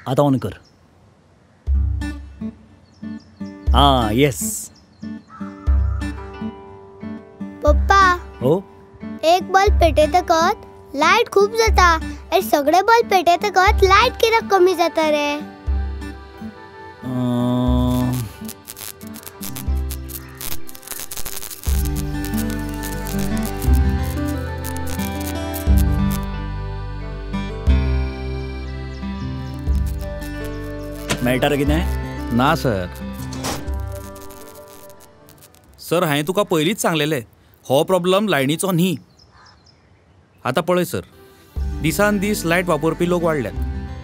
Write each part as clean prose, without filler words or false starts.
आतां ऑन कर. आं येस. पप्पा हो, एक बल्ब पेटयतकच लायट खूब जाता आनी सगळे बल्ब पेटयतकच लायट कित्याक कमी जाता रे? मेळटा रे कितें? ना सर. सर हांवें तुका पयलींच सांगलेलें, हो प्रॉब्लम लायनीचो न्ही. आतां पळय सर, दिसान दीस लायट वापरपी लोक वाडल्यात,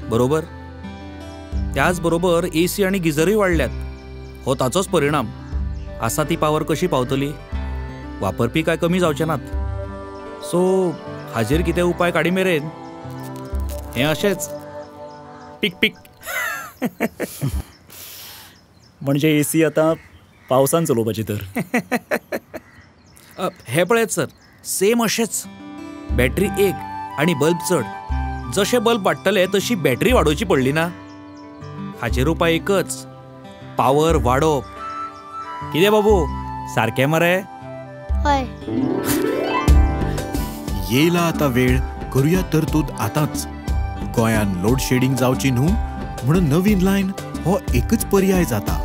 बरोबर? त्याच बरोबर ए सी आनी गिजरूय वाडल्यात. हो ताचोच परिणाम. आसा ती पावर कशी पावतली? वापरपी काय कमी जावचे नात. सो हाजेर कितें उपाय काडी मेरेन हें अशेंच पीक पीक. म्हणजे ए सी आतां पावसान चलोवपाची तर. हे पळयात सर, सेम अशेंच. बॅटरी एक आनी बल्ब चड. जशे बल्ब वाडटले तशी बॅटरी वाडोवची पडली ना. हाचेर उपाय एकच, पावर वाडोवप. कितें बाबू, सारकें मरे? हय. येयला आतां वेळ, करुया तरतूद आतांच. गोंयान लोड शेडिंग जावची न्हू म्हणून नवीन लायन हो एकच पर्याय जाता.